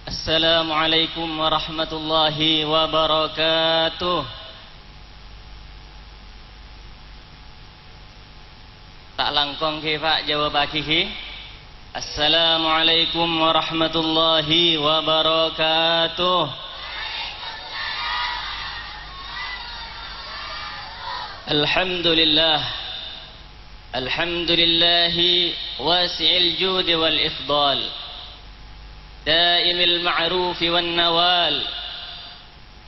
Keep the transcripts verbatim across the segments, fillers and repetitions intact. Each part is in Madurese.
Assalamualaikum warahmatullahi wabarakatuh. Ta' langkong ghi, Pa', jawabaghi ghi. Assalamualaikum warahmatullahi wabarakatuh. Alhamdulillah. Alhamdulillahi wasi'il judi wal ifdal. Daimil ma'rufi wan nawal.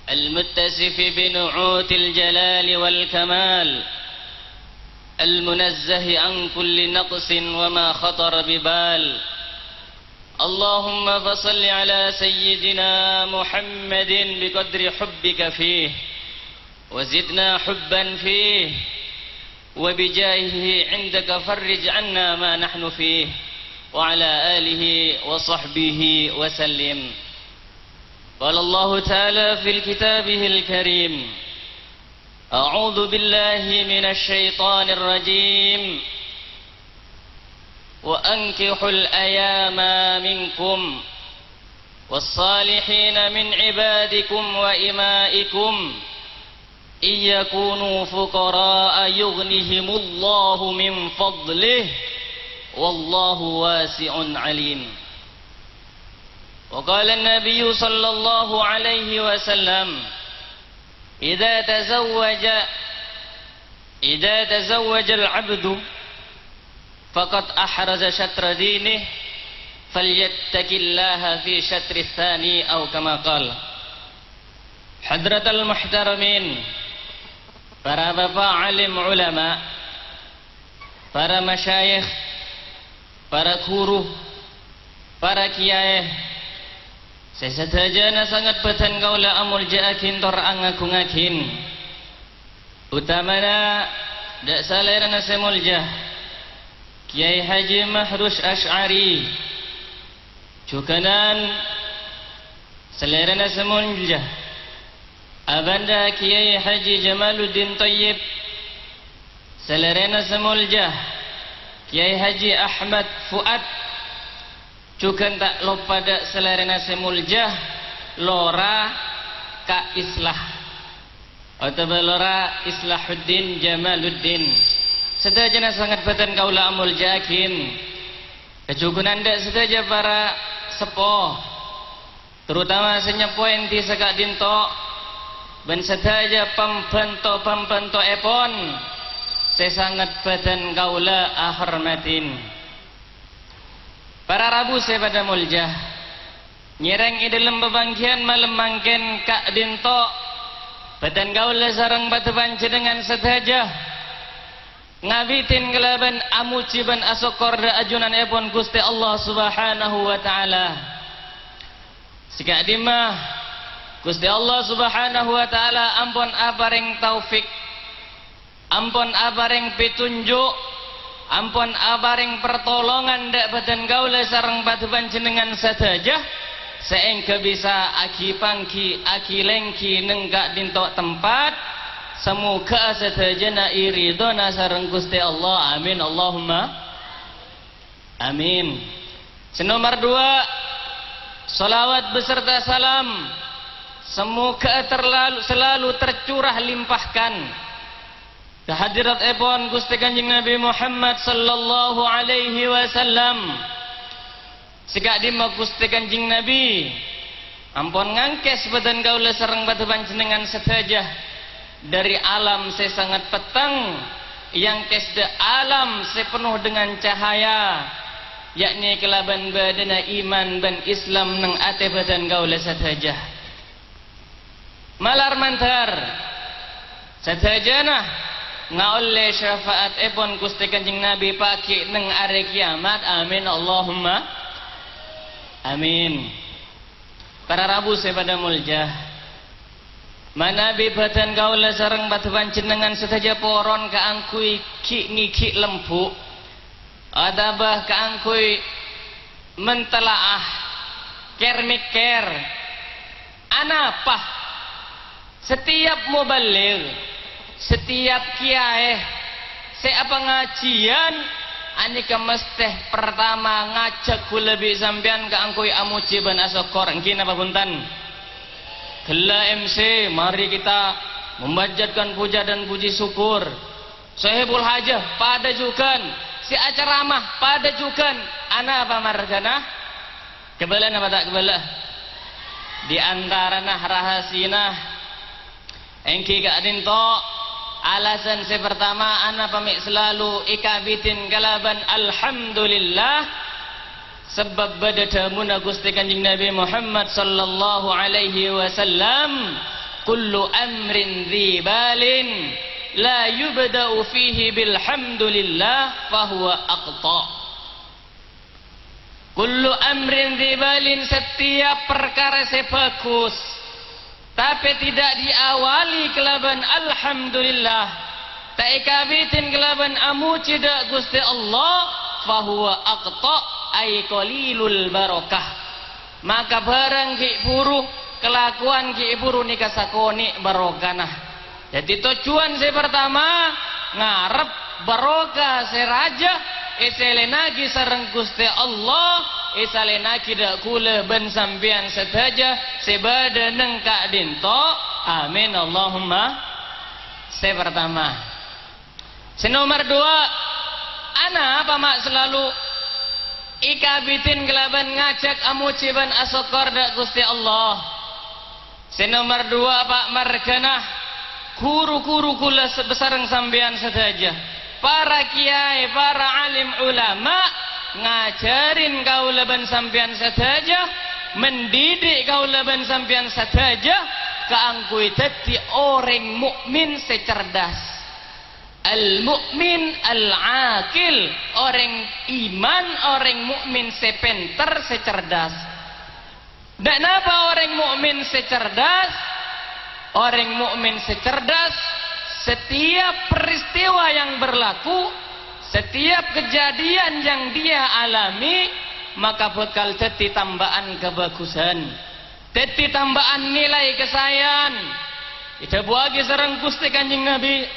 Al-muttasifi bi nu'util jalali wal kamal. Al-munazzahi an kulli naqsin wa ma khatara bi bal. Allahumma fa shalli ala sayyidina Muhammadin bi qadri hubbika fih. Wa zidna hubban fih. Wa bi jahihi indaka farrij anna ma nahnu fih. Wa ala alihi wa sahbihi wa sallim. Qala Allahu ta'ala fil kitabihil karim. A'udzu billahi minasy syaithanir rajim. Wa ankihul ayama minkum was-salihina min ibadikum wa ima'ikum in yakunu fuqara'a yughnihimullahu min fadlih, wallahu wasi'un alim. Wa qala an-nabiyyu sallallahu alaihi wasallam, "Idza tazawwaja, idza tazawwajal 'abdu faqad ahraza syatra dinih, falyattaqillaha fi syatri tsani," aw kama qal. Hadratal muhtaramin, para bapa' alim ulama, para masyayikh, para ghuru, para kiyaè, sè sadhâjâna sanget bhâdhân kaulâ amoljâ'aghin tor angagungaghin. Otamana dâ' salèrana sè molja, Kiai Haji Mahrus Asy'ari, jhughânan salèrana sè molja, abândhâ Kiai Haji Jamaluddin Thayyib, salèrana sè molja, Kiai Haji Ahmad Fuad, jhughân ta' loppa dâ' salèrana sè molja, Lora Ka Islah, otabâ Lora Islahuddin Jamaluddin. Sadhâjâna sanget bhâdhân kaulâ amoljâ'aghin. Kajhughânan dâ' sadhâjâ para seppo, terutama sè nyeppo ènḍi' saka'ḍinto, bân sadhâjâ pambhânto-pambhântoèpon sè sanget bhâdhân kaulâ ahormadhi. Para rabu sè paḍâ molja, nyèrèng è ḍâlem papangghiyân malem mangkèn ka'ḍinto, bhâdhân kaulâ sareng paḍâ panjhennengngan sadhâjâ ngabidhin kalabân amojhi bân asokkor ḍâ' ajunanèpon Ghustè Allah Subhanahu wa Ta'ala. Sè ka'ḍimma, Ghustè Allah Subhanahu wa Ta'ala ampon aparèng taufik, ampon aparèng pètonjhu', ampon aparèng partolongan ḍâ' bhâdhân kaulâ sareng paḍâ panjhennengngan sadhâjâ, saèngghâ bisa aghi-pangghi, aghi-lèngghi neng ka'ḍinto tempat. Samoghâ sadhâjâna èridhona sareng Ghustè Allah. Amin, Allahumma amin. Sè nomer dua, shalawat beserta salam samoghâ terlalu, selalu tercurah limpahkan ka hadiratèpon Ghustè Kanjeng Nabi Muhammad sallallahu alaihi wasallam. Sè ka'ḍimma Ghustè Kanjeng Nabi ampon ngangkès bhâdhân kaulâ sareng paḍâ panjhennengngan sadhâjâ ḍâri alam sè sanget petteng, èangkès ḍâ' alam sè penno dengan cahaya, yakni kalabân bâḍâna iman bân Islam neng atè bhâdhân kaulâ sadhâjâ. Malar mandhâr, sadhâjâna ngaollè syafa'atèpon Ghustè Kanjeng Nabi pagghi' neng arè kiyamat. Amin, Allahumma amin. Para rabu sè paḍâ molja, manabi bhâdhân kaulâ sareng paḍâ panjhennengngan sadhâjâ poron kaangghuy ghi'-ngighi' lembu', otabâ kaangghuy mentala'a, kèr-mèkkèr, anapa satèyap mobaligh, satèyap kiyaè sè apangajhiyân Anèka mastè partama ngajhâk kaulâ bi' sampèyan kaangghuy amojhi bân asokkor, èngghi napa bhunten? Ghellâ' M C, mari kita memanjatkan puja dan puji syukur. Sohibul hajah, padâ jhughân. Sè acaramah, padâ jhughân. Anapa marghâna? Kabâlâ'â napa ta' kabâlâ'â? Di antarana rahasina èngghi ka'dinto, alasan sè partama anapa mè' salalu èkabidhin kalabân alhamdulillah, sabâb bâdâ dhâbuna Ghustè Kanjeng Nabi Muhammad sallallahu alaihi wasallam, "Kullu amrin dzi balin la yubda'u fihi bilhamdulillah fahuwa aqta'." Kullu amrin dzi balin, setiap parkara sè bhâghus, tapè tidak diawali kalabân alhamdulillah, ta' èkabidhin kalabân amojhi dâ' Ghustè Allah, fahuwa aqta', ay qalilul barakah. Maka bhârâng ghi' bhuru, kalakowan ghi' bhuru nèka sakonè' barokana. Dhâddhi, tojjhuwân sè partama, ngarep barokah sè rajâ èsalènaghi sareng Ghustè Allah, èsalènaghi dâ' kaulâ bân sampèyan sadhâjâ sè bâdâ neng ka'dinto. Amin, Allahumma. Sè partama. Sè nomer duwâ', anapa ma' salalu èkabidhin kalabân ngajhâk amojhi bân asokkor dâ' Ghustè Allah? Sè nomer duwâ', Pa', marghâna ghuru-ghuru kaulâ sè-, sareng sampèyan sadhâjâ. Para kiyaè, para alim ulama ngajhârin kaulâ bân sampèyan sadhâjâ, mendidik kaulâ bân sampèyan sadhâjâ kaangghuy dhâddhi orèng mukmin sè cerdas. Al-mu'min al-aqil, orèng iman, orèng mukmin sè pènter, sè cerdas. Dâ' napa orèng mukmin sè cerdas? Orèng mukmin sè cerdas, setiap peristiwa yang berlaku, setiap kejadian yang dia alami, maka bhâkal dhâddhi tambâ'ân kabhâghusân. Dhâddhi tambâ'ân nilai kasaèyan. Èdhâbuwâghi sareng Ghustè Kanjeng Nabi,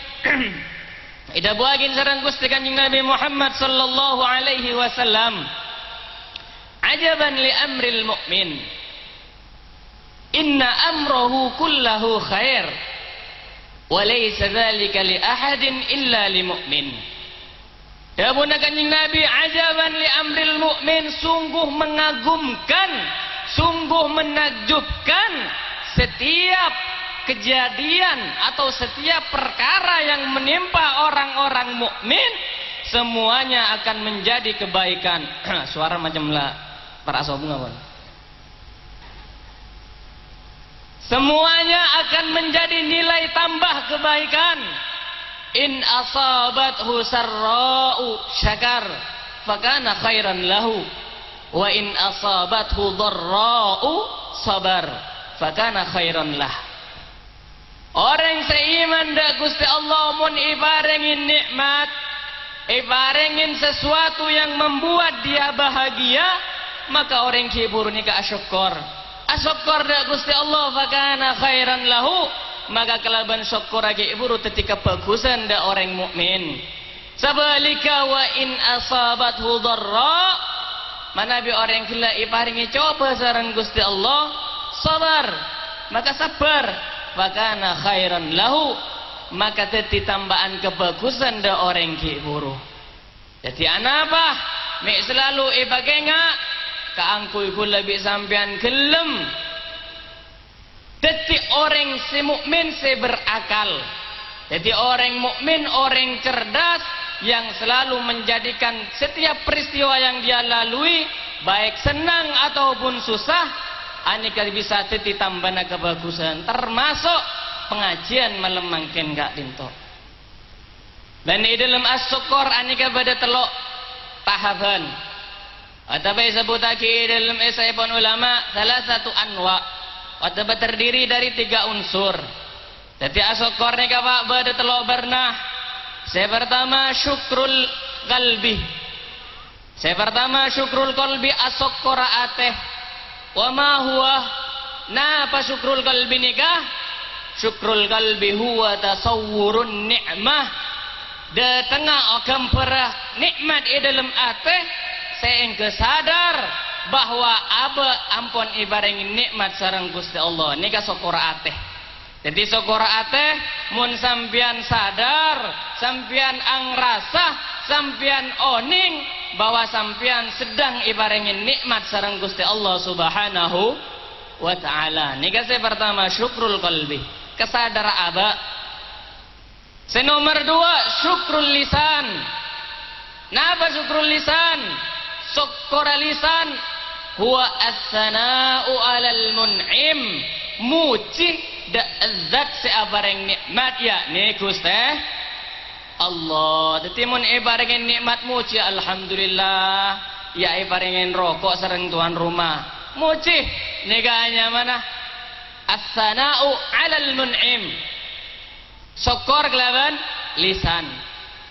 èdhâbuwâghi sareng Ghustè Kanjeng Nabi Muhammad sallallahu alaihi wasallam, "Ajaban li amril mu'min. Inna amrahu kullahu khair. Wa laisa dzalika li ahadin illa li mu'min." Dhâbuna Kanjeng Nabi, "Ajaban li amril mu'min, sungguh mengagumkan, sungguh menakjubkan, setiap kejadian atau setiap perkara yang menimpa orang-orang mukmin, semuanya akan menjadi kebaikan." Suara macam la para sobung apa? Semuanya akan menjadi nilai tambah kebaikan. "In asabathu sarra'u syakar, fakana khairan lahu. Wa in asabathu dharra'u sabar, fakana khairan lah." Orèng sè iman dâ' Ghustè Allah, mon èparèngè nè'mat, èparèngè sesuatu yang membuat dia bahagia, maka orèng ghi' bhuru nèka asokkor. Asokkor dâ' Ghustè Allah, fakana khairan lahu, maka kalabân sokkorra ghi' bhuru dhâddhi kabhâghusân dâ' orèng mukmin. Sabhâligghâ, "Wa in asabathu dharra," manabi orèng ghellâ' èparèngè cobâ sareng Ghustè Allah, sabar, maka sabbhâr, "Fakana khairan lahu," maka dhâddhi tambâ'ân kabhâghusân dâ' orèng ghi' bhuru. Dhâddhi, anapa mè' salalu èpakènga'? Kaangghuy ghulâ bi' sampèyan ghellem dhâddhi orèng sè mukmin sè berakal. Dhâddhi orèng mukmin, orèng cerdas yang selalu menjadikan setiap peristiwa yang dia lalui, baik senang ataupun susah, anèka bisa dhâddhi tambâna kabhâghusân, termasuk pangajiyân malem mangkèn ka'dinto. Bân è dhâlem asokkor anèka bâdâ tello' tahapan. Otabâ èsebbhuttaghi è dhâlem èssèpon ulama salasatu anwa', otabâ terdiri dari tiga unsur. Dhâddhi asokkor nèka, Pa', bâdâ tello' bârna. Sè partama, syukrul qalbi. Sè partama, syukrul qalbi, asokkorra atè. Wa ma huwa? Napa syukrul qalbi nèka? Syukrul qalbi huwa tasawwurun ni'mah Dâtengnga ghâmbhârrâ nè'mat è dhâlem atè, saèngghâ sadar bahwa abâ' ampon èparèngè nè'mat sareng Ghustè Allah. Nèka sokkorra atè. Dhâddhi, sokkorra atè, mon sampèyan sadar, sampèyan angrasa, sampèyan onèng bahwa sampèyan sedang èparèngè nè'mat sareng Ghustè Allah Subhanahu wa Ta'ala. Nèka sè partama, syukrul qalbi, kasadar abâ'. Sè nomer duwâ', syukrul lisan. Napa syukrul lisan? Sokkorra lisan, huwa as-sana'u 'alal mun'im, mojhi dâ' zat sè aparèng nè'mat, yakni Ghustè Allah. Dhâddhi, mon èparèngè nè'mat, mojhi, "Alhamdulillah, ya èparèngè roko' sareng towan roma." Mojhi, nèka nyamana as-sana'u 'alal mun'im. Sokkor kalaban lisan.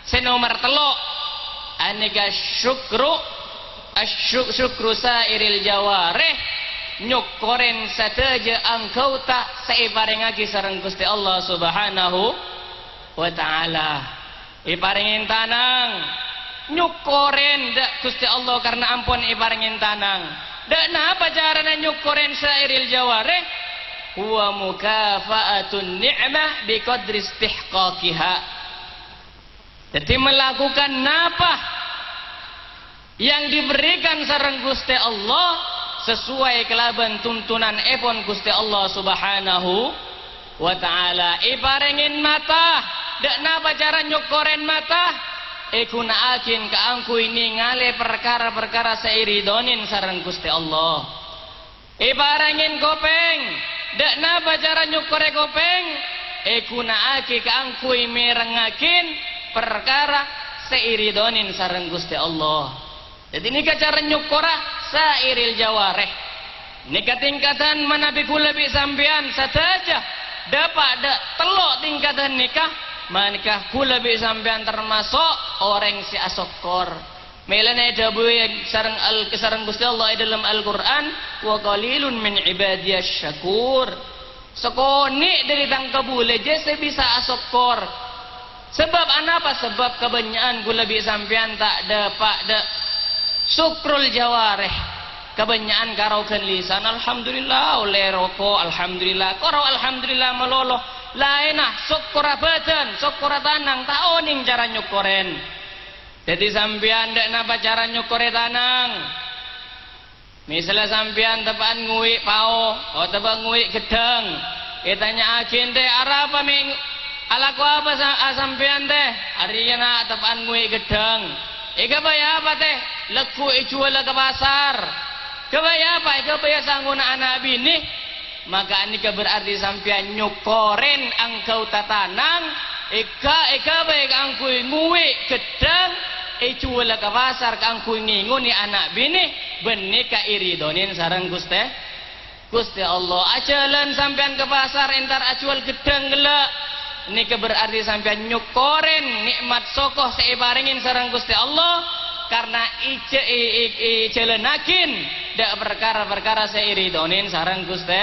Sè nomer tello', anèka syukru, asy-, syukru sa'iril jawarih, nyokkorè sadhâjâ anggota sè èparèngaghi sareng Ghustè Allah Subhanahu wa Ta'ala. Èparèngè tanang, nyokkorè dâ' Ghustè Allah karna ampon èparèngè tanang. Dâ' napa carana nyokkorè sa'iril jawarih? Huwa mukafa'atun ni'mah biqadri istihqaqiha. Dhâddhi, melakukan napa yang diberikan sareng Ghustè Allah sesuai kalaban tuntunanèpon Ghustè Allah Subhanahu wa Ta'ala. Èparèngè mata, dâ' napa cara nyokkorè mata? Èghuna'aghi kaangghuy nèngalè parkara-parkara sè èridhonè sareng Ghustè Allah. Èparèngè kopèng, dâ' napa cara nyokkorè kopèng? Èghuna'aghi kaangghuy mèrengngaghi parkara sè èridhonè sareng Ghustè Allah. Dhâddhi, nèka cara nyokkorra sa'iril jawarih. Nèka tingkatan manabi ghulâ bi' sampèyan sadhâjâ dâpa' dâ' tello' tingkatan nèka, manèka ghulâ bi' sampèyan tamaso' orèng sè asokkor. Mèlana èdhâbuwi sareng Al-, sareng Ghustè Allah è dhâlem Al-Qur'an, "Wa qalilun min ibadiyasy syakur." Sakonè' dhâri tang kabulâ jiyâ sè bisa asokkor. Sabâb anapa? Sabâb kabânnya'an ghulâ bi' sampèyan ta' dâpa' dâ' syukrul jawarih. Kabânnya'an karoghân lisan, "Alhamdulillah, ollè roko', alhamdulillah." Karo alhamdulillah malolo. Laènna, sokkorra bhâdhân, sokkorra tanang, ta' onèng cara nyokkorè. Dhâddhi sampèyan dâ' napa cara nyokkorè tanang? Mèsalla sampèyan teppa'an ngowi' pao otabâ ngowi' ghedhâng, ètanya'aghi, "Ente, arapa mè' alako apa sa-, a sampèyan, te?" "Arèya, na', teppa'an ngowi' ghedhâng." "Èghâbây apa, te?" "Lagghu' èjhuwâlâ ka pasar." "Ghâbây apa?" "Èghâbâyyâ sangona ana' binè." Maka anèka berarti sampèyan nyokkorè anggota tanang, èghâ-, èghâbây kaangghuy ngowi' ghedhâng, èjhuwâlâ ka pasar kaangghuy ngèngonè ana' binè, bân nèka èridhonè sareng Ghustè, Ghustè Allah. Ajhâlân sampèyan ka pasar, entar ajhuwâl ghedhâng ghellâ'. Nèka berarti sampèyan nyokkorè nè'mat soko sè èparèngè sareng Ghustè Allah, karna èjhâ-, è-, è-, èjhâlânnaghi dâ' parkara-parkara sè èridhonè sareng Ghustè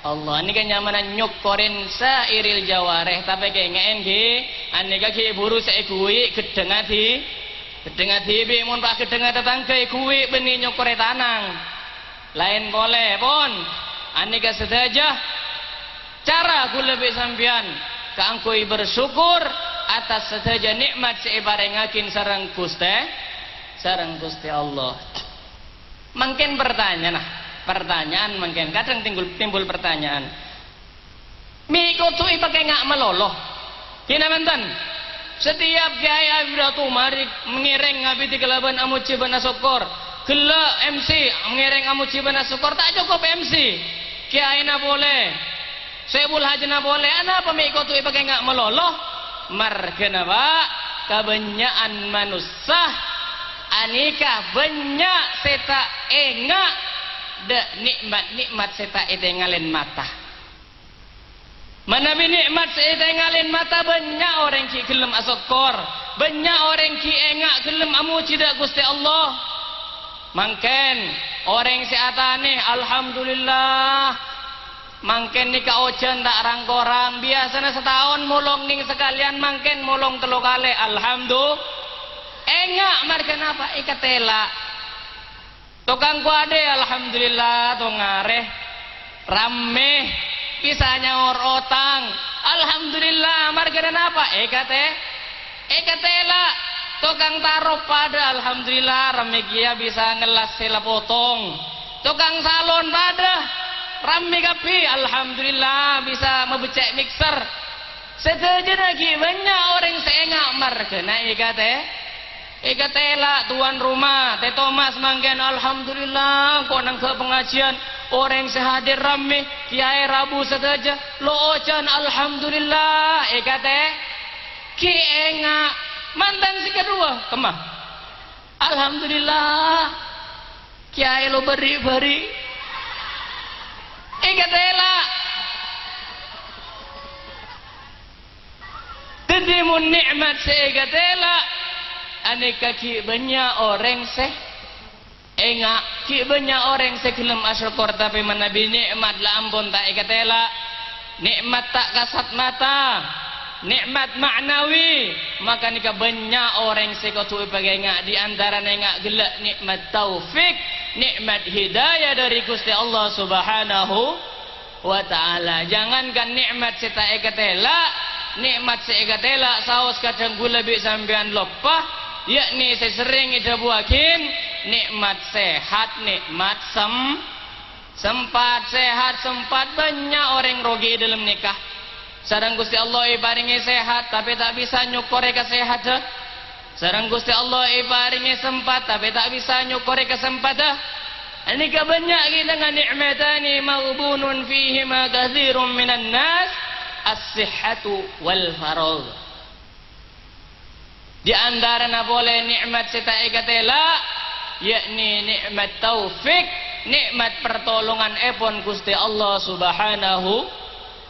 Allah. Nèka nyamana nyokkorè sa'iril jawarih. Tapè kaènga'è, ghi, anèka ghi' buru sè èghuwi' ghedhângnga dhi-, ghedhângnga dhibi', mon pa' ghedhângnga tatangghâ èghuwi' bânnè nyokkorè tanang. Laèn polè, pon. Anèka sadhâjâ cara ghulâ bi' sampèyan kaangghuy bersyukur atas sadhâjâ nè'mat sè èparèngaghi sareng Ghustè, sareng Ghustè Allah. Mangkèn pertanyaan, nah, pertanyaan mangkèn, kadhâng timbul, timbul pertanyaan. Mè' kodhu èpakaènga' malolo. Kèna bhunten. Setiap kèyaè abidhâ tomari ngèrèng abidhi kalabân amojhi bân asokkor. Ghellâ' M C ngèrèng amojhi bân asokkor, ta' cokop M C. Kèyaèna polè. Saiful Hajina polè. Anapa mè' kodhu èpakaènga' malolo? Marghâna, Pa', kabânnya'an manossa anèka bânnya' sè ta' ènga' dâ' nè'mat-nè'mat sè ta' ètèngalè mata. Manabi nè'mat sè ètèngalè mata, bânnya' orèng ghi' ghellem asokkor, bânnya' orèng ghi' ènga' ghellem amojhi dâ' Ghustè Allah. Mangkèn, orèng sè atanè, "Alhamdulillah, Mangkèn nèka ojhân ta' rang-korang, biyasana sataon molong nèng sakalèyan, mangkèn molong tello kalè. Alhamdu-, enga', marghâ napa? Èkatèla'. Tokang kowadè, alhamdulillah, tong arè rammè, bisa nyaor otang. Alhamdulillah, marghâna napa? Èkatè-, èkatèla'. Tokang tarop padâ, alhamdulillah, rammè kèya bisa ngellas sè la potong. Tokang salon padâ, rammè kabbhi, alhamdulillah, bisa mabeccè' mixer. Sadhâjâna ghi' bânnya' orèng sè enga' marghâna èkatè-, èkatèla'. Tuan rumah, Tè Tomas mangkèn, alhamdulillah, engko' nangghâ' pangajiân, orèng sè hadir rammè, kèyaè rabu sadhâjâ, lo' ojhân, alhamdulillah, èkatè-, ghi' enga'. Mantan sè kaduwâ, kemma? Alhamdulillah. Kèyaè lo' bâri'-bâri'. Èkatèla'. Dhâddhi, mon nè'mat sè èkatèla', anèka ghi' bânnya' orèng sè enga', ghi' bânnya' orèng sè ghellem asokkor, tapè manabi nè'mat la ampon ta' èkatèla', nè'mat ta' kasat mata, nè'mat ma'nawi, maka nèka bânnya' orèng sè kodhu èpakaènga', di antarana enga' ghellâ' nè'mat taufik, nè'mat hidayah dhâri Ghustè Allah Subhanahu wa Ta'ala. Jangankan nè'mat sè ta' èkatèla', nè'mat sè èkatèla' saos kadhâng kaulâ bi' sampèyan loppa, yakni sè serrèng èdhâbuwâghi, nè'mat sehat, nè'mat sem-, sempat. Sehat sempat, bânnya' orèng rogi è dhâlem nèka. Sareng Ghustè Allah èparèngè sehat, tapè ta' bisa nyokkorè kasehadhân. Sareng Ghustè Allah èparèngè sempat, tapè ta' bisa nyokkorè kasempadhân. Anèka bânnya' ghi' nèng nè'matani maghbunun fihima katsirun minan nas, as-sihhatu wal faragh. Di antarana polè nè'mat sè ta' èkatèla', yakni nè'mat taufik, nè'mat partolonganèpon Ghustè Allah Subhanahu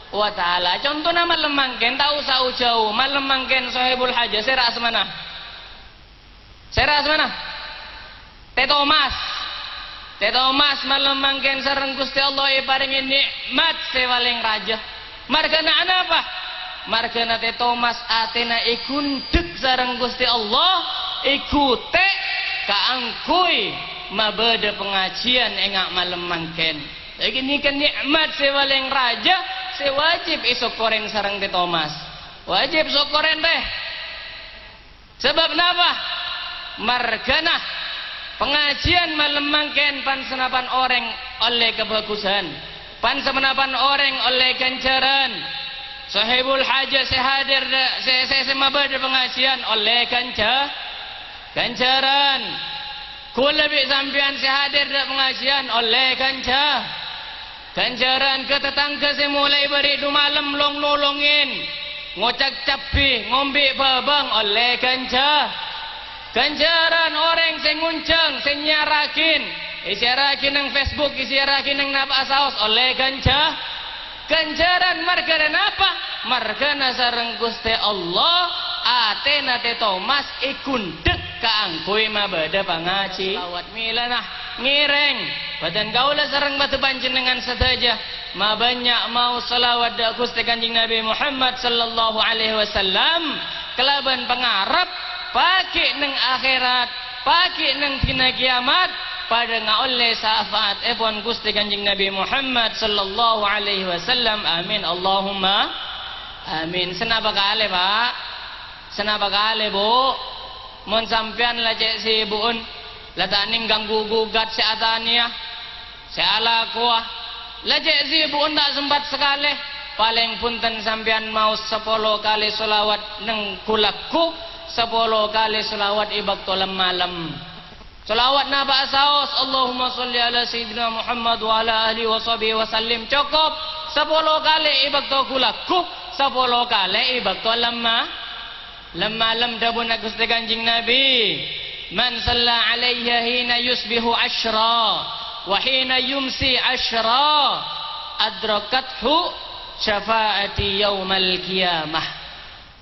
wa Ta'ala. Contona malem mangkèn, ta' osa jâu-jâu. Malem mangkèn Sohibul Hajah, sèra asmana? Sèra asmana? Tè Tomas. Tè Tomas malem mangkèn sareng Ghustè Allah èparèngè nè'mat sè palèng rajâ. Marghâna anapa? Marghâna Tè Tomas atèna èghundhek sareng Ghustè Allah, èghutè' kaangghuy mabâdâ pangajiân enga' malem mangkèn. Ghânèka nè'mat sè palèng rajâ sè wajib èsokkorèn sareng Tè Tomas. Wajib sokkorèn, tè. Sabâb napa? Marghâna pangajiân malem mangkèn pan-saponapan orèng ollè kabhâghusân, pan-saponapan orèng ollè ghânjhârân. Sohibul hajah sè hadir dâ-, sè, sè, sè mabâdâ pangajiân ollè ghânjhâ-, ghânjhârân. Kaulâ bi' sampèyan sè hadir dâ' pangajiân ollè ghânjhâ-, ghânjhârân. Ka tatangghâ sè molaè bâri' dumalem long-nolongè, ngoca' cabbhi, ngombhi' bhâbâng, ollè ghânjhâ-, ghânjhârân. Orèng sè ngonjhâng, sè nyèyarraghi, èsèyarraghi neng Facebook, èsèyarraghi neng napa'a saos, ollè ghânjhâ-, ghânjhârân. Marghâna napa? Marghâna sareng Ghustè Allah, atèna Tè Tomas èghundhek kaangghuy mabâdâ pangaji-, shalawat. Mèlana ngèrèng bhâdhân kaulâ sareng bhâdhân panjhennengngan sadhâjâ, mabânnya' maos shalawat dâ' Ghustè Kanjeng Nabi Muhammad sallallahu alaihi wasallam, kalabân pangarep pagghi' neng akhèrat, pagghi' neng dinna kèyamat, padâ ngaollè syafaatèpon Ghustè Kanjeng Nabi Muhammad sallallahu alaihi wasallam. Amin, Allahumma amin. Sanapa kalè, Pa'? Sanapa kalè, Bu'? Mon sampèyan la cè' sibbu'en, la ta' nèng ganggu gugat sè atanèya, sè alakowa, la cè' sibbu'en ta' sempat sakalè, palèng bhunten sampèyan maos sapolo kalè shalawat neng ghu-lagghu, sapolo kalè shalawat è bâkto lem-malem. Shalawat napa'a saos, "Allahumma shalli ala Sayyidina Muhammad wa ala alihi wa sahbihi wa sallim." Cokop sapolo kalè è bâkto ghu-lagghu, sapolo kalè è bâkto lemma-, lem-malem. Dhâbuna Ghustè Kanjeng Nabi, "Man shalla alayya hina yusbihu asyra, wa hina yumsi asyra, adrakathu syafa'ati yaumal qiyamah."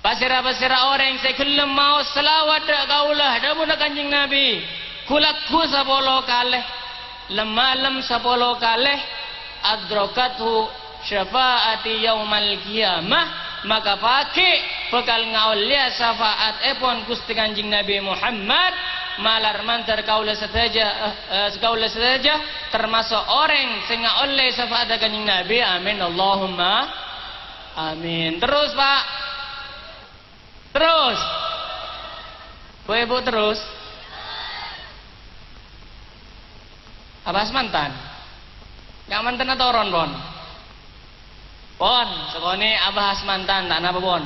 Pasèra-pasèra orèng sè ghellem maos shalawat dâ' kaulâ, dhâbuna Kanjeng Nabi, ghu-lagghu sapolo kalè, lem-malem sapolo kalè, adrakathu syafa'ati yaumal qiyamah, maka paghi' bhâkal ngaollèya syafa'atèpon Ghustè Kanjeng Nabi Muhammad, malar mandhâr kaulâ sadhâjâ, eh, eh, kaulâ sadhâjâ tamaso' orèng sè ngaollè syafa'atta Kanjeng Nabi. Amin, Allahumma amin. Terros, Pak. Terros. Bu, Ibu, terros. Abahas mantan. Enggak mantanna toron, pon. Pon, sakonè' abahas mantan, ta' napa, pon.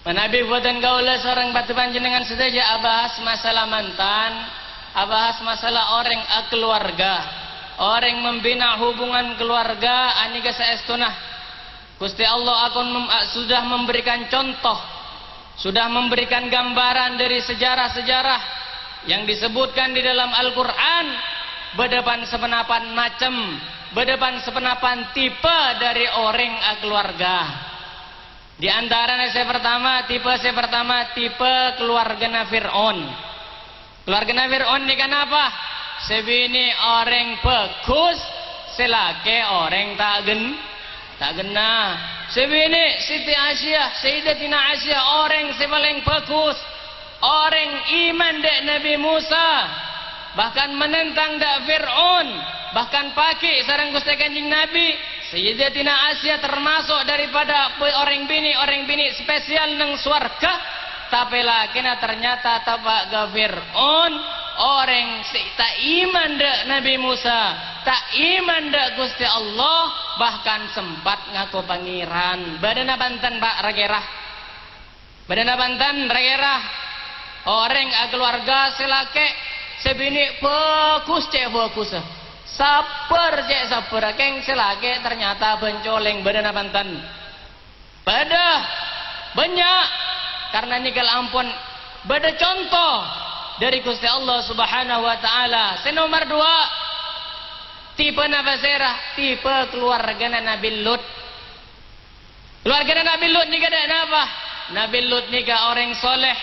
Manabi bhâdhân kaulâ sareng padâ panjhennengngan sadhâjâ abahas masalah mantan, abahas masalah orèng akaluwarga, orèng membina hubungan keluarga, anèka saèstona Ghustè Allah akan mem-, a-, sudah memberikan contoh, sudah memberikan gambaran dari sejarah-sejarah yang disebutkan di dalam Al-Qur'an, bâdâ pan-, saponapan macem, bâdâ pan-, saponapan tipe dari orèng akaluwarga. Di antarana sè partama, tipe sè partama, tipe kaluwargana Fir'aun. Kaluwargana Fir'aun nèka napa? Sè binè' orèng bhâghus, sè lakè' orèng ta' ghen-, ta' ghenna. Sè binè' Siti Asiyah, Sayyidatina Asiyah, orèng sè palèng bhâghus, orèng iman dâ' Nabi Musa, bahkan menentang dâ' Fir'aun, bahkan paghi' sareng Ghustè Kanjeng Nabi. Sayyidatina Asiyah tamaso' daripada pe-, orèng binè', orèng binè' spesial neng sowarga, tapè lakèna ternyata teppa' ka Fir'aun, orèng sè ta' iman dâ' Nabi Musa, ta' iman dâ' Ghustè Allah, bahkan sempat ngako Pangèran. Bâdâna bhunten, Pak, ra-kèra? Bâdâna bhunten, ra-kèra? Orèng akaluwarga sè lakè', sè binè' bhâghus cè' bhâghussa. Sabbhâr cè' sabbhârra, kèng sè lakè' ternyata bâncolèng. Bâdâna bhunten? Bâdâ. Bânnya'. Karna nèka la ampon bâdâ conto dâri Ghustè Allah Subhanahu wa Ta'ala. Sè nomer duwâ', tipe napa sèra? Tipe kaluwargana Nabi Lut. Kaluwargana Nabi Lut nèka dâ' napa? Nabi Lut nèka orèng soleh.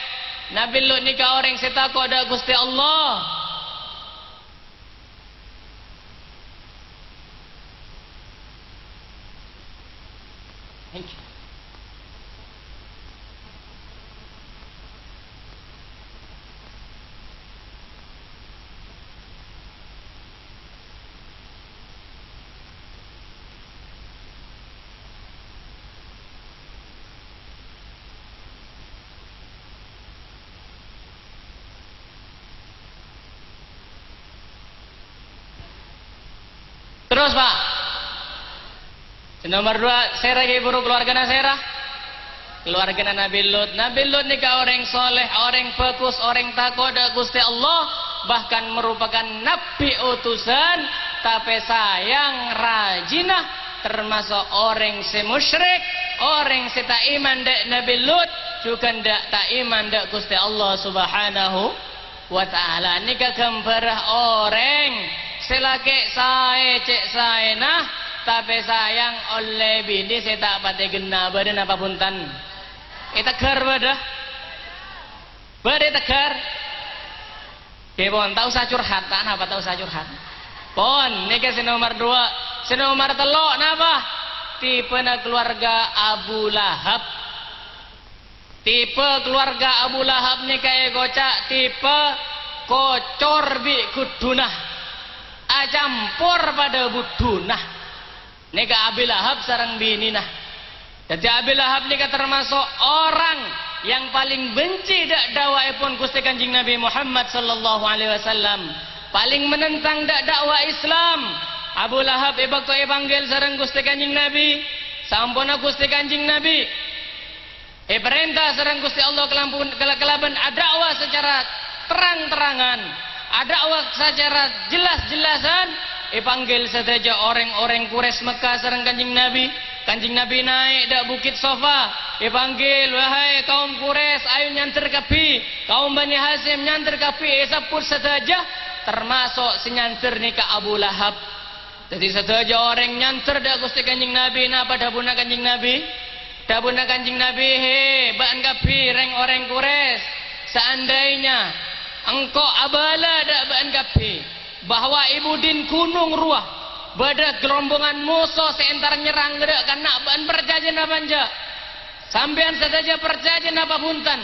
Nabi Lut nèka orèng sè tako' dâ' Ghustè Allah. Thank you. Terros, Pak. Sè nomer duwâ', sèra ghi' buru kaluwargana sèra? Kaluwargana Nabi Lut. Nabi Lut nèka orèng soleh, orèng bhâghus, orèng tako' dâ' Ghustè Allah, bahkan merupakan nabbhi utusan, tapè sayang rajina tamaso' orèng sè musyrik, orèng sè ta' iman dâ' Nabi Lut, jhughân dâ', ta' iman dâ' Ghustè Allah Subhanahu wa Ta'ala. Nèka ghâmbhârrâ orèng sè lakè' saè cè' saèna, tapè sayang ollè binè sè ta' patè ghenna. Bâdâ napa bhunten? Èteggâr bâdâ? Bâdâ èteggâr? Ghi pon, ta' osa curhat, ta' napa ta' osa curhat. Pon, nèka sè nomer duwâ'. Sè nomer tello' napa? Tipena kaluwarga Abu Lahab. Tipe kaluwarga Abu Lahab nèka èkoca' tipe kocor bi' ghuddhuna, acampor padâ bhuddhuna. Nèka Abi Lahab sareng binèna. Dhâddhi Abi Lahab nèka tamaso' orèng yang paling benci dâ', dâwâèpon Ghustè Kanjeng Nabi Muhammad sallallahu alaihi wasallam. Paling menentang dâ', dâwâ Islam. Abu Lahab è bâkto èpanggil sareng Ghustè Kanjeng Nabi, samponna Ghustè Kanjeng Nabi èparènta sareng Ghustè Allah kalampun-, kala-, kalabân adâ'wa sacara terang-terangan, adâ'wa sacara jelas-jelasan, èpanggil sadhâjâ orèng-orèng Quraisy Mekka sareng Kanjeng Nabi. Kanjeng Nabi naè' dâ' Bukit Safa, èpanggil, "Wahai kaum Quraisy, ayo nyander kabbhi, kaum Bani Hasyim nyander kabbhi," èsebbhut sadhâjâ, tamaso' sè nyander nèka Abu Lahab. Dhâddhi sadhâjâ orèng nyander dâ' Ghustè Kanjeng Nabi. Napa dhâbuna Kanjeng Nabi? Dhâbuna Kanjeng Nabi, "Hè, bâ'ân kabbhi rèng-orèng Quraisy, saandainya engko' abâlâ dâ' bâ'ân kabbhi bahwa è budin ghunong rowa Bâdâ rombongan moso sè entar nyerrang, ghârâ' kanna' bâ'na parcajâ napa enjâ'? Sampèyan sadhâjâ parcajâ napa bhunten?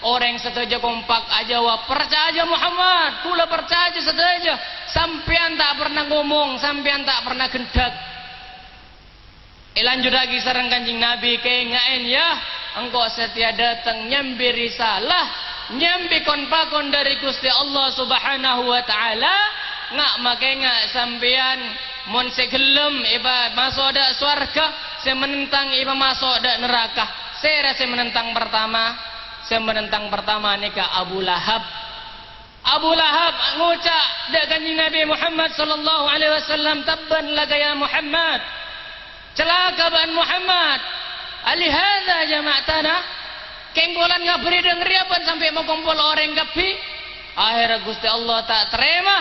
Orèng sadhâjâ kompak ajâwâb, "Parcajâ Muhammad, kaulâ parcajâ sadhâjâ. Sampèyan ta' pernah ngomong, sampèyan ta' pernah ghendhâk." Èlanjhuttaghi sareng Kanjeng Nabi, "Kaènga'è, yâ, engko' satèya dâteng nyambi risalah, nyambi kon-pakon dhâri Ghustè Allah Subhanahu wa Ta'ala, nga' makènga' sampèyan, mon sè ghellem èpamaso' dâ' sowarghâ, sè manentang èpamaso' dâ' naraka." Sèra sè manentang partama? Sè manentang partama nèka Abu Lahab. Abu Lahab ngoca' dâ' Kanjeng Nabi Muhammad sallallahu alaihi wasallam, "Tabban laka ya Muhammad." Calaka bâ'na Muhammad. "Alihadza jama'tana?" Kèng polana ngabâri dhâng rèya bâ'na sampè' makompol orèng kabbhi? Aherra Ghustè Allah ta' tarèma.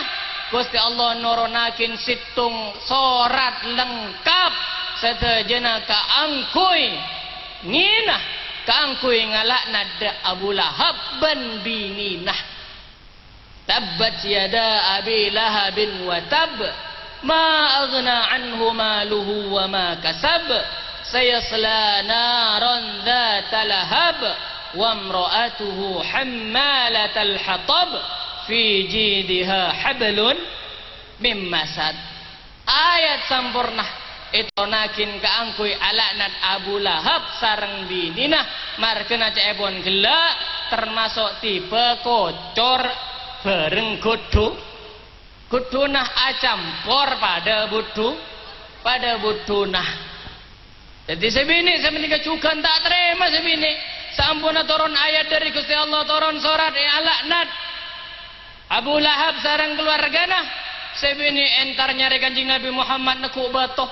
Ghustè Allah noronaghin sèttong sorat lengkap sadhâjâna kaangghuy ngèna, kaangghuy ngala'nat dâ' Abu Lahab bân binèna. "Tabbat yada Abi Lahabin wa tab, ma aghna anhu maluhu wa ma kasab, sayasla naran dzata lahab, wa imra'atuhu hammalatal hatab, fi jidiha hablun mim masad." Ayat samporna ètoronaghin kaangghuy ala'nat Abu Lahab sareng binèna, marghâna ca'èpon ghellâ', tamaso' tibâ kocor bhâreng ghuddhu. Ghuddhuna acampor padâ bhuddhu, padâ bhuddhuna. Dhâddhi sè binè' sè panèka jhughân ta' tarèma sè binè'. Saamponna toron ayat dhâri Ghustè Allah, toron sorat èala'nat Abu Lahab sareng kalowarghâna. Sè binè' entar nyarè Kanjeng Nabi Muhammad neggu' bâto.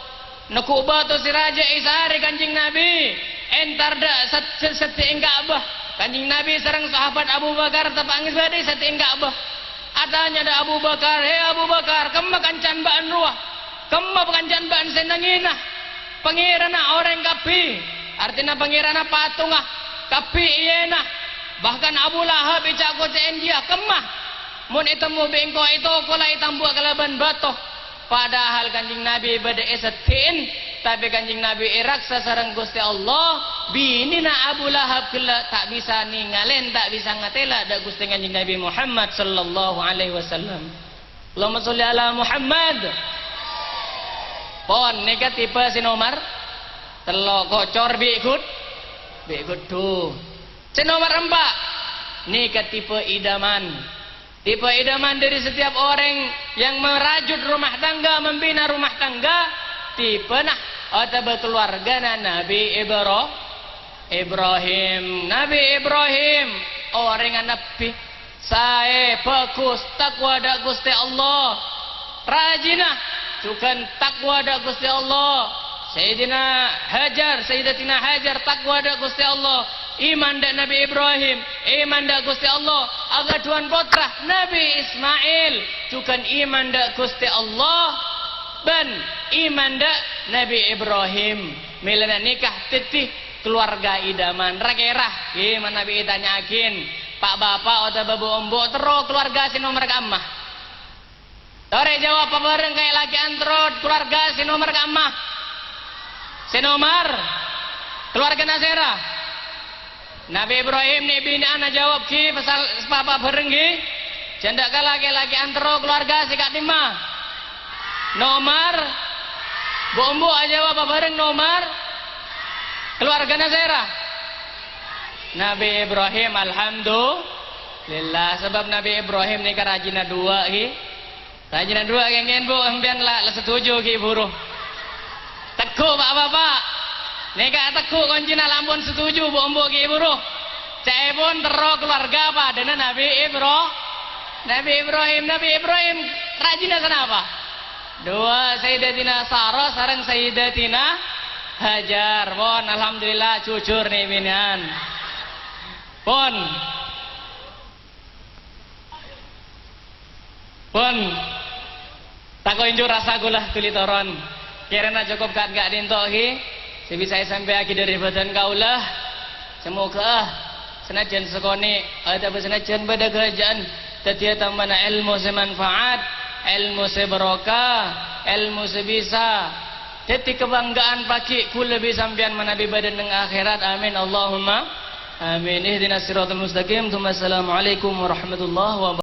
Neggu' bâto sè rajâ èsarè Kanjeng Nabi. Entar dâ' sed-, sed-, seddhi'èng Ka'bah. Kanjeng Nabi sareng sahabat Abu Bakar teppa' ngèbâdâi seddhi'èng Ka'bah. Atanya dâ' Abu Bakar, "He Abu Bakar, kemma kancana bâ'na rowa? Kemma kancana bâ'na sè nangèna?" Pangèranna orèng kabbhi, artèna pangèranna patongnga kabbhi iyâna. Bahkan Abu Lahab èca'-koca'èn jiyâ, "Kemma? Mon ètemmo bi' engko' ètokola ètambuwâ kalabân bâto." Padahal Kanjeng Nabi bâdâ è seddhi'èn, tapè Kanjeng Nabi èraksa sareng Ghustè Allah, binèna Abu Lahab ghellâ' ta' bisa nèngalè, ta' bisa ngatèla dâ' Ghustè Kanjeng Nabi Muhammad sallallahu alaihi wasallam. Allahumma sholli ala Muhammad. Pon, nèka tipe sè nomer tello', kocor bi' ghud-, bi' ghuddhu. Sè nomer empa', nèka tipe idaman. Tipe idaman dhâri setiap orèng yang merajut rumah tangga, membina rumah tangga, tipena otabâ kalowarghâna Nabi Ibra-, Ibrahim. Nabi Ibrahim orèngnga nabbhi. Saè, bhâghus, takwa dâ' Ghustè Allah. Rajina, jhughân takwa dâ' Ghustè Allah. Sayyidina Hajar, Sayyidatina Hajar takwa dâ' Ghustè Allah. Iman dâ' Nabi Ibrahim, iman dâ' Ghustè Allah. Aghâdhuwân pottra, Nabi Ismail, jhughân iman dâ' Ghustè Allah bân iman dâ' Nabi Ibrahim. Mèlana nèka dhâddhi kalowarga idaman. Ra-kèra, ghi, manabi ètanya'aghin, pa'-bapa' otabâ bu'-embu' terro kalowarga sè nomer ka'emma? Torè jawab pa-bhâreng, kaè lakè'an terro kalowarga sè nomer ka'emma? Sè nomer? Kalowargana sèra? Nabi Ibrahim nè' binè'an ajawab, ghi, pasal pa'-bapa' bhâreng, ghi. Jhâ' endâ' kala kaè lakè'an terro kalowarga sè ka'dimma? Nomer? Bu'-embu' ajawab pa-bhâreng, nomer? Kalowargana sèra? Nabi Ibrahim, alhamdulillah. Sabâb Nabi Ibrahim nèka rajina duwâ', ghi. Rajina duwâ' kèngèng, Bu', sampèyan la, la setuju ghi' buru. Tegghu', Pa'-bapa'. Nèka tegghu' koncèna, la ampon setuju, Bu'-embu' ghi' buru. Ca'èpon terro kalowarga padâna Nabi Ibra-, Nabi Ibrahim. Nabi Ibrahim rajina sanapa? Duwâ', Sayyidatina Sarah sareng Sayyidatina Hajar. Pon, alhamdulillah, jujur nè' binè'an. Pon. Pon, tako' enjhu' rassa kaulâ dhuli toron. Kèrana cokop ka'-, ka'dinto, ghi, sè bisa èsampèyaghi dhâri bhâdhân kaulâ. Samoghâ, ah, sanajjhân sakonè', otabâ sanajjhân bâdâ ghâjâ'ân, dhâddhiyâ tambâna èlmo sè manfaat. Èlmo sè barokah, èlmo sè bisa dhâddhi kabhânggâ'ân pagghi' kaulâ bi' sampèyan manabi bâdâ neng akhèrat. Amin, Allahumma amin. Ihdinas siratal mustaqim. Tsumma assalamualaikum warahmatullahi wabarakatuh.